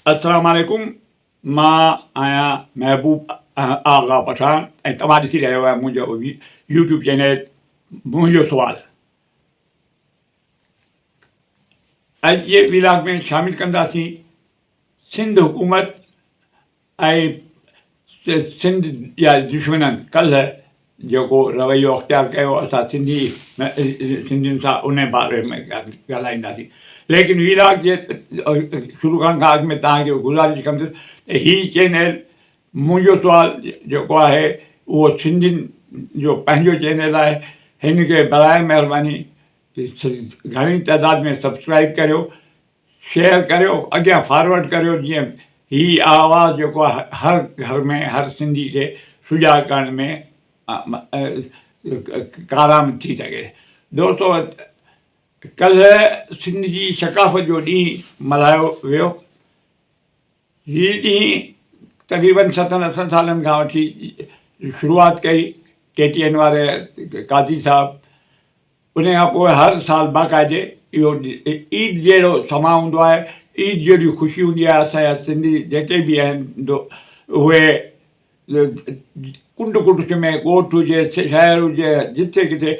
السلام عليڪم مان آهيان محبوب آغا پٺاڻ ۽ توهان ڏسي رهيا آهيو منهنجو يوٽيوب چينل منهنجو سوال. اڄ جي ولاگ ۾ شامل ڪنداسين سنڌ حڪومت ۽ سنڌ جا دشمنن ڪلهه جيڪو رويو اختيار ڪيو اسان سنڌي سنڌين سان ان باري ۾ ڳالهائينداسين ليڪن ويلاگ جي شروع ڪرڻ کان اڳ ۾ توهان کي گذارش ڪندس ته هي چينل منهنجو سوال جيڪو آهي اهو سنڌين جو پنهنجو چينل آهي هن کي براء مهرباني گهڻي تعداد ۾ سبسڪرائب ڪريو شيئر ڪريو اڳيان فارورڊ ڪريو جيئن هي آواز جيڪو آهي هر گهر ۾ هر سنڌي کي سجاڳ ڪرڻ ۾ ڪارآمد ٿي سگهي. دوستو ڪلهه سنڌ جي ثقافت جو ڏينهن ملهايو ويو. هي ڏينهن تقريبن ستن اٺن سالن کان وٺي شروعات ڪئي ڪي ٽي اين واري قاضي صاحب ان کان پوء هر سال باقاعدي اهو عيد جهڙو سما هوندو آهي، عيد جهڙي خوشي هوندي آهي، اسان جا سنڌي جيڪي به آهن اهي ڪنڊ ڪڙڇ ۾ ڳوٺ هجي شهر هجي جتي ڪٿي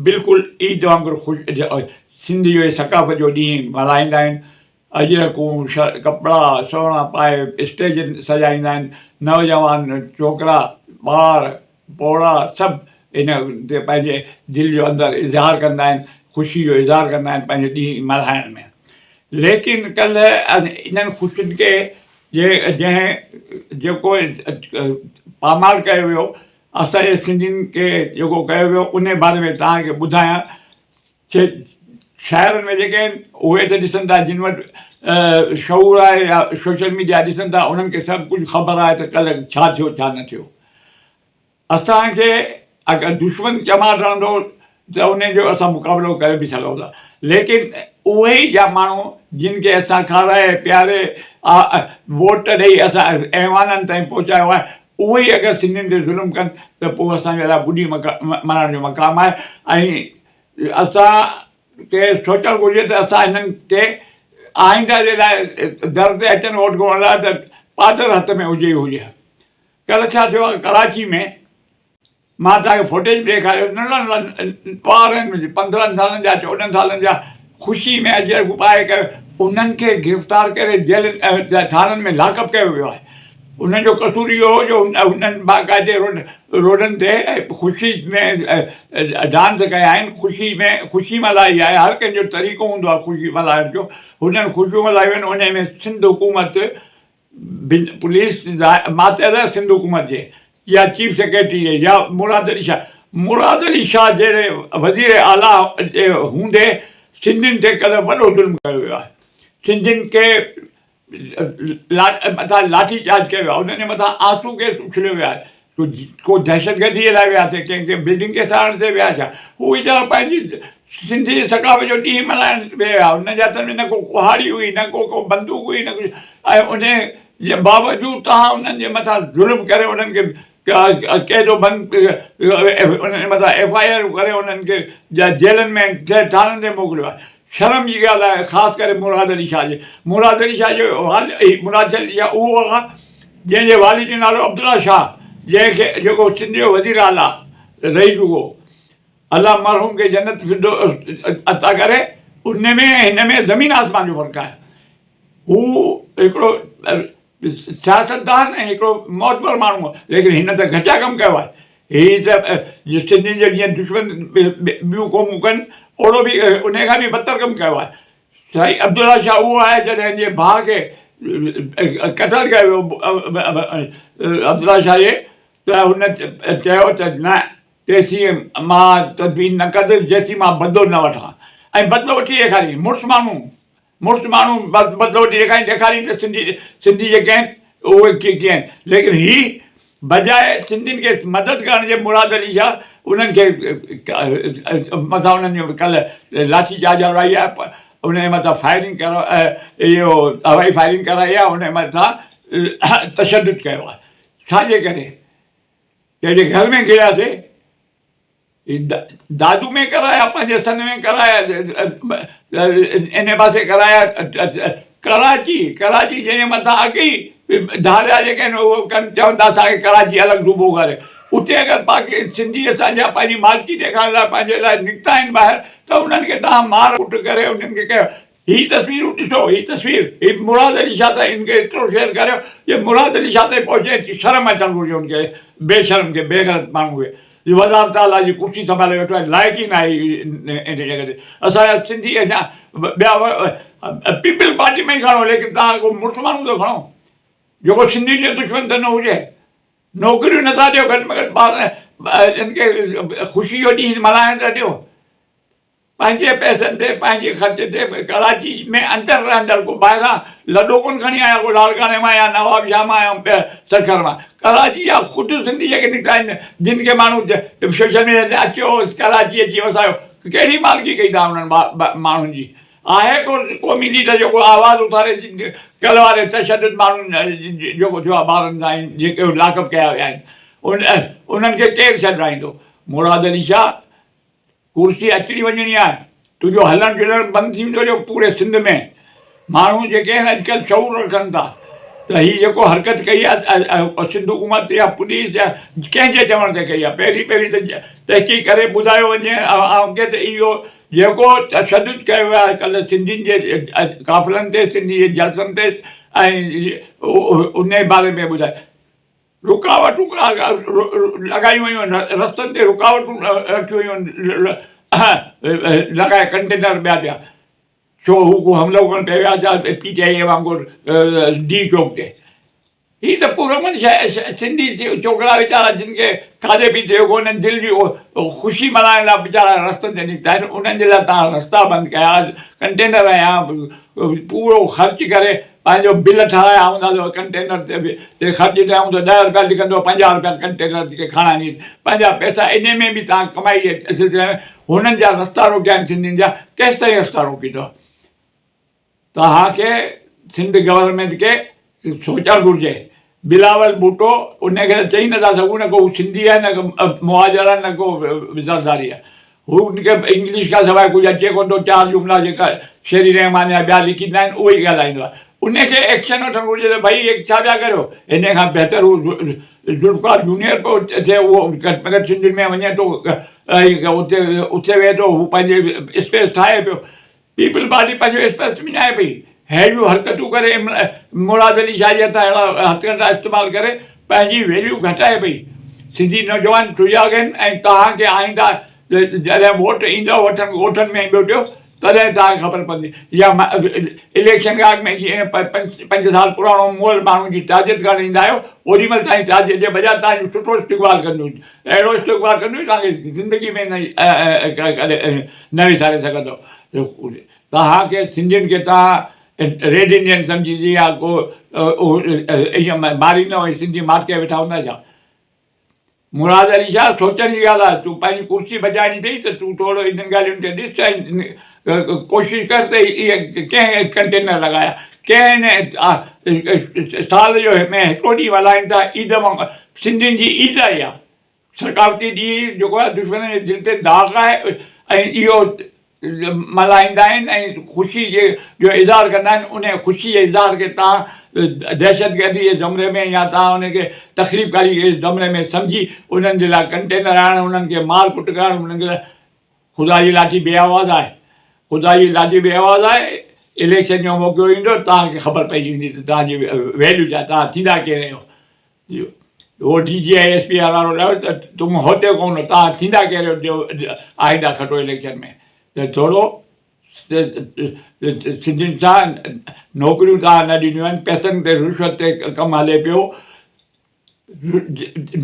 بلڪل عيد وانگر خوش سنڌ جو ثقافت جو ڏينهن ملهائيندا آهن، اجرڪون ڪپڙا سهڻا پائي اسٽيج سجائيندا آهن، نوجوان ڇوڪرا ٻار پوڙها سڀ ان تي پنهنجي دل جو اندر اظهار ڪندا آهن، خوشي جو اظهار ڪندا آهن پنهنجي ڏينهن ملهائڻ ۾. ليڪن ڪلهه انهن خوشين کي جنهن جيڪو پامال ڪيو ويو، اسان جي سنڌين کي جيڪو ڪيو ويو ان باري ۾ توهان کي ٻڌايان چي شهرن ۾ جيڪي آهن اهي ته ڏسن ٿا جن وٽ شعور آهي يا سوشل ميڊيا ڏسن ٿا انهن کي سڀ ڪجهه خبر آهي ته ڪلهه ڇا ٿيو ڇا نه ٿيو. اسان کي اگر دشمن چماٽ هڻندو ته ان جو اسان مقابلو ڪري به سگهون ٿا ليڪن اهي ئي جا ماڻهو جن کي اسان کارائي پياري ووٽ ڏئي اسان ايوانن تائين پهچايو آهي اهي ئي اگر سنڌين تي ظلم ڪن ته پوء اسان جي لاء ٻڏي مرڻ جو مقام آهي ۽ اسان کي سوچڻ گهرجي ته اسان هنن کي آئنده جي لاء در تي اچن ووٽ گهرڻ لاء ته پادر هٿ ۾ هجي ئي هجي. ڪلهه ڇا ٿيو آهي ڪراچي ۾ مان توهان کي فوٽيج به ڏيکاريو ننڍڙا ننڍڙا ٻار آهن پندرهن سالن جا چوڏهن سالن جا خوشي ۾ اجرڪون پائي ڪري انهن کي گرفتار ڪري جيلن ٿاڻن ۾ لاڪ اپ ڪيو ويو آهي. انهن جو قصور اهو هو جو هنن باقاعدي روڊن تي خوشي ۾ ڊانس ڪيا آهن، خوشي ۾ خوشي ملهائي آهي، هر ڪنهن جو طريقو هوندو آهي خوشي ملهائڻ جو، هنن خوشيون ملهايون آهن، انهي ۾ سنڌ حڪومت پوليس ماتحت سنڌ حڪومت جي يا چيف سيڪريٽري جي يا مراد علي شاهه، مراد علي شاهه جهڙي وزير اعليٰ جي هوندي سنڌين تي ڪلهه وڏو ظلم ڪيو ويو آهي، سنڌين کي مٿان لاٺي چارج ڪيو ويو آهي انهن جي مٿان آنسو گيس اڇليو ويو آهي ڪو دهشتگردي جي لاء ويا ٿي ڪنهن ڪنهن بلڊنگ کي ساڙڻ تي ويا ڇا هو ويچارا پنهنجي سنڌي جي ثقافت جو ڏينهن ملهائڻ ويا هئا انهن جي هٿن ۾ نه ڪو ڪهاڙي هئي نه ڪو ڪو بندوق هئي نه ڪجهه ۽ ان جي باوجود توهان انهن جي مٿان ظلم ڪري انهن کي قيد و بند انهن جي مٿان ايف I R ڪري انهن کي جيلن ۾ ٿاڻن تي موڪليو آهي شرم جي ڳالهه آهي خاص ڪري مراد علي شاهه جي مراد علي شاهه جو والد مراد علي شاهه اهو آهي جنهن جي والد جو نالو عبدالله شاهه جنهن کي جيڪو سنڌ جو وزير اعليٰ رهي چڪو الله مرحوم کي جنت فردوس عطا ڪري ان ۾ هن ۾ زمين آسمان جو فرق آهي هو هڪڙو سياستدان ۽ هڪڙو معتبر ماڻهو هو، ليڪن هن ته گهٽيا ڪم ڪيو آهي. هي ته سنڌين جو جيئن دشمن ٻيون قومون ڪن، اوڙو به انهيء کان به بدتر ڪم ڪيو آهي. سائين عبدالله شاهه اهو آهي جڏهن هن جي ڀاء کي قتل ڪيو ويو عبدالله شاهه جي ته هن چيو ته نه تيسين مان تدفين نه ڪندس جيسين مان بدلو نه وٺان ۽ بدلو وٺي ڏيکاريائين. مڙس ماڻهو مڙس ماڻهو بدلو وٺي ڏيکارين ڏيکارين ته سنڌي سنڌي جيڪي آهن اهي ڪي ڪيئن آهن ليڪن هي بجاء سنڌين کي مدد ڪرڻ جي مراد علي شاهه انهن کي مٿان انهن جو ڪلهه لاٺي چارج هلائي آهي ان جي مٿان فائرنگ ڪرا اهو هوائي فائرنگ ڪرائي آهي ان جي مٿان تشدد ڪيو آهي ڇا جي ڪري ڪنهن جي گهر ۾ گهڙياسي دادو ۾ ڪرايا پنهنجي سن ۾ ڪرايا ان پاسي ڪرايا ڪراچي ڪراچي جنهن جي مٿان اڳ ئي ڌاريا جيڪي آهن اهو ڪن چون ٿا اسان کي ڪراچي الڳ صوبو ڪري اتي اگر پاڪ سنڌي اسان جا پنهنجي مالڪي ڏيکارڻ لاء پنهنجي لاء نڪتا آهن ٻاهر ته انهن کي توهان مار ڪٽ ڪري انهن کي ڪيو هي تصويرون ڏسو هي تصوير هي مراد علي شاهه تائين ان کي ايترو شيئر ڪريو جي مراد علي شاهه تائين پهچي شرم اچڻ گهرجي ان کي بي شرم کي بي غيرت ماڻهو کي جو وزارت اعليٰ جي ڪرسي سنڀالي ويٺو آهي لائق ئي ناهي ان جڳهه تي اسان جا سنڌي اڃا ٻيا پيپلز پارٽي ۾ ئي کڻو ليڪن توهان ڪو مڙس ماڻهو ته کڻو جيڪو سنڌين جو دشمن ته نه هجي نوڪريون نٿا ڏيو گهٽ ۾ گهٽ ٻار ان کي خوشي جو ڏينهن ملهائڻ ته ڏيو پنهنجي پئسن تي پنهنجي خرچ تي ڪراچي ۾ اندر رهندڙ ڪو ٻاهران لڏو ڪونه کڻي آيو ڪو لاڙڪاڻي مان يا نواب شاهه مان يا سکر مان ڪراچي جا خود سنڌي جيڪي نڪتا آهن جن کي ماڻهو سوشل ميڊيا تي اچو ڪراچي اچي وسايو ڪهڙي مالڪي ڪئي اٿا انهن ماڻهن جي آهي ڪو قومي ليڊر جيڪو آواز اٿاري ڪل واري تشدد ماڻهن جيڪو ٿيو آهي ٻارن سان جيڪي لاڪ اپ ڪيا ويا آهن انهن کي ڪير ڇڏرائيندو مراد علي شاهه ڪرسي اچڻي وڃڻي آهي، تنهنجو هلڻ جلڻ بند ٿي ويندو جو پوري سنڌ ۾ ماڻهو جيڪي آهن اڄڪلهه شعور رکن ٿا ته هي جيڪو حرڪت ڪئي آهي سنڌ حڪومت يا پوليس يا ڪنهن جي چوڻ تي ڪئي آهي پهرين پهرين ته تحقيق ڪري ٻڌايو وڃي عوام کي ته اهو جيڪو تشدد ڪيو ويو آهي ڪلهه سنڌين جي قافلن تي سنڌي جي جلسن تي ۽ ان باري ۾ ٻڌايو رڪاوٽون لڳايون ويون آهن رستن تي رڪاوٽون رکيون ويون آهن لڳائي ڪنٽينر ٻيا ٻيا ڇو هو ڪو حملو ڪرڻ پئي ويا ڇا پي ٽي آء وانگر ڊي چوڪ تي هي ته پرامن سنڌي ڇوڪرا ويچارا جن کي کاڌي پيتي جو ڪونهي دل جي خوشي ملهائڻ لاء ويچارا رستن تي نڪتا آهن انهن جي لاء تان رستا بند ڪيا ڪنٽينر هنيا پورو خرچ ڪري پنهنجو بل ٺهرايا هوندا اٿو ڪنٽينر تي به تي خرچ ڪيائون ته ڏهه روپيا لکندو 50 روپيا ڪنٽينر کي کڻائي پنهنجا پئسا انهي ۾ به تان ڪمائي جي سلسلي ۾ هنن جا رستا روڪيا آهن سنڌين جا ڪيستائين رستا روڪيندو توهان کي سنڌ گورنمينٽ کي سوچڻ گهرجي بلاول ڀٽو ان کي ته چئي نٿا سگهون نه ڪو هو سنڌي آهي نه ڪو مهاجر آهي نه ڪو زرداري آهي هو ان کي انگلش کان سواء ڪجهه اچي ڪونه ٿو چار جملا جيڪا شيري رحمان يا ٻيا لکيندا آهن اهي ئي ڳالهائيندو آهي ان کي ايڪشن وٺڻ گهرجي ته ڀئي هي ڇا پيا ڪريو هن کان بهتر هو ذوالفقار جونيئر پيو ٿئي اهو گهٽ ۾ گهٽ سنڌين ۾ وڃي ٿو اتي اتي ويهي ٿو هو پنهنجي اسپيس ٺاهي پيو پيپلز پارٽي پنهنجو اسپيس وڃائي پئي، ههڙيون حرڪتون ڪري مراد علي شاهه جي هٿان اهڙا هٿڪنڊا استعمال ڪري پنهنجي ويليو گهٽائي پئي. سنڌي نوجوان سجاڳ آهن ۽ توهان کي آئنده جڏهن ووٽ ايندو وٺن ڳوٺن ۾ ٻيو ٽيو تڏهن توهان کي خبر پوندي يا اليڪشن کان اڳ ۾ جيئن پنج سال پراڻو مئل ماڻهو جي تعزيت ڪرڻ ايندا آهيو اوڏي مهل توهان جي تعزيت جي بجاء توهان جو سٺو استقبال ڪندو اهڙو استقبال ڪندو توهان کي زندگي ۾ نه وساري سگهندو. توهان کي سنڌين کي توهان ريڊ انڊين سمجهي جي يا ڪو ائين ماريندو ۽ سنڌي ماٺ ڪيا ويٺا هوندا ڇا؟ مراد علي شاهه سوچڻ جي ڳالهه آهي تون پنهنجي ڪرسي بچائڻي اٿئي ته تون ٿورو انهن ڳالهين کي ڏس ۽ ڪوشش ڪر ته اهي ڪنهن ڪنٽينر لڳايا ڪنهن سال جو ۾ هڪڙو ڏينهن ملهائين ٿا عيد وانگر سنڌين جي عيد آهي اها ثقافتي ڏينهن جيڪو آهي دشمنن جي دل تي داغ آهي ۽ اهو ملهائيندا آهن ۽ خوشي جي جو اظهار ڪندا آهن ان خوشي جي اظهار کي تان دهشتگردي جي زمري ۾ يا تان ان کي تخريب ڪاري جي زمري ۾ سمجهي انهن جي لاء ڪنٽينر آڻڻ انهن کي مار ڪٽ ڪرڻ انهن کي خدا جي لاٺي بي آواز آهي خدا جي لاٺي بي آواز آهي اليڪشن جو موقعو ايندو تان کي خبر پئجي ويندي ته تان جي ويليو ڇا تان ٿيندا ڪير آهيو هو D G I S P R وارو ڏاڍو ته تم هوتي ڪون تان ٿيندا ڪهڙي جو آئنده کٽو اليڪشن ۾ ته ٿورو سنڌين سان نوڪريون تان نه ڏنيون آهن پئسن تي رشوت تي ڪم هلي پيو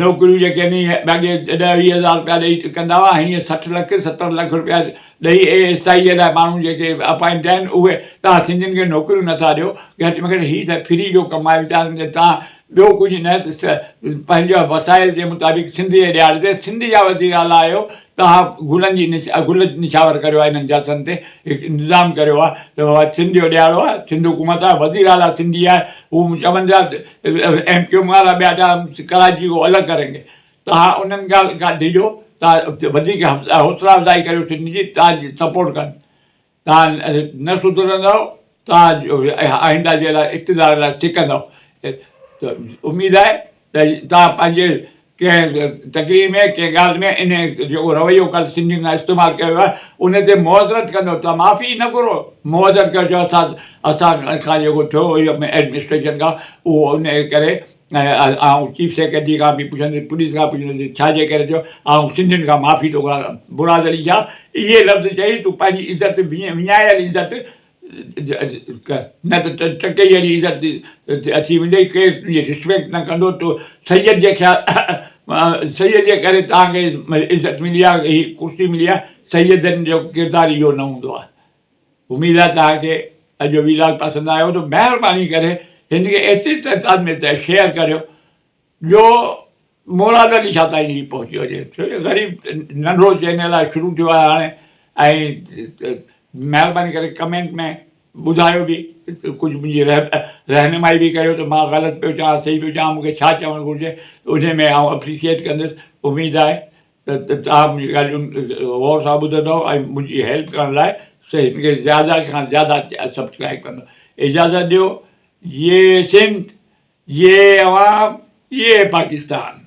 نوڪريون جيڪي آهن اڳي ڏهه ويهه هزار روپيا ڏئي ڪندا هئا هينئر 60 لک 70 لک روپيا ڏئي اي ايس I جي لاء ماڻهو جيڪي اپائنٽ آهن اهي تان سنڌين کي نوڪريون نٿا ڏيو گهٽ ۾ گهٽ هي ته فري جو ڪم آهي ويچارن کي تان ٻيو ڪجهه نه ته پنهنجي وسائل جي مطابق سنڌ جي ڏهاڙي تي سنڌ جا وزير اعليٰ آهيو توهان گلن جي گل نڇاور ڪريو آهي انهن جلسن تي هڪ انتظام ڪريو آهي ته بابا سنڌ جو ڏهاڙو آهي سنڌ حڪومت آهي وزير اعليٰ سنڌي آهي هو چون ٿا ايم ڪيو ايم وارا ٻيا ٽيا ڪراچي کو الڳ ڪرين گي توهان انهن ڳالهه کان ڊڄو توهان وڌيڪ حوصلا افزائي ڪريو سنڌ جي توهان جي سپورٽ ڪن توهان نه سڌرندؤ. توهان آئنده جي لاء اقتدار لاء سڪندؤ. اميد آهي ته توهان پنهنجي ڪنهن تقرير ۾ ڪنهن ڳالهه ۾ ان جيڪو رويو ڪالهه سنڌين سان استعمال ڪيو ويو آهي ان تي معذرت ڪندؤ. توهان معافي نه گهرو، معذرت ڪيو چئو اسان اسان کان جيڪو ٿيو ايڊمنسٽريشن کان اهو ان ڪري ۽ آئون چيف سيڪريٽري کان به پڇندس، پوليس کان پڇندس ڇا جي ڪري ٿيو، آئون سنڌين کان معافي ٿو گهران. مراد علي شاهه اهي لفظ چئي تون پنهنجي عزت وڃايل عزت ڪر نه ته ٽڪي جهڙي عزت اچي ويندئي، ڪير تنهنجي رسپيڪٽ نه ڪندو، تو سيد جي خيال سيد جي ڪري توهان کي عزت ملي آهي، هي ڪرسي ملي آهي، سيدن جو ڪردار اهو نه هوندو آهي. اميد آهي توهان کي اڄ جو ويلاگ پسند آيو هوندو مهرباني ڪري هن کي ايتري تعداد ۾ ته شيئر ڪريو جو مراد علي شاهه تائين هي پهچي وڃي ڇو جو غريب ننڍڙو چينل آهي شروع ٿيو آهي هاڻي ۽ مهرباني ڪري ڪمينٽ ۾ ٻڌايو به ڪجهه منهنجي رهنمائي به ڪريو ته مان غلط پيو چوان صحيح پيو چوان مونکي ڇا چوڻ گهرجي ان ۾ آئون اپريشيئيٽ ڪندس اميد آهي ته توهان منهنجي ڳالهيون غور سان ٻڌندؤ ۽ منهنجي هيلپ ڪرڻ لاء هن کي زياده کان زياده سبسڪرائب ڪندؤ. اجازت ڏيو. جيئي سنڌ، جيئي عوام، جيئي پاڪستان.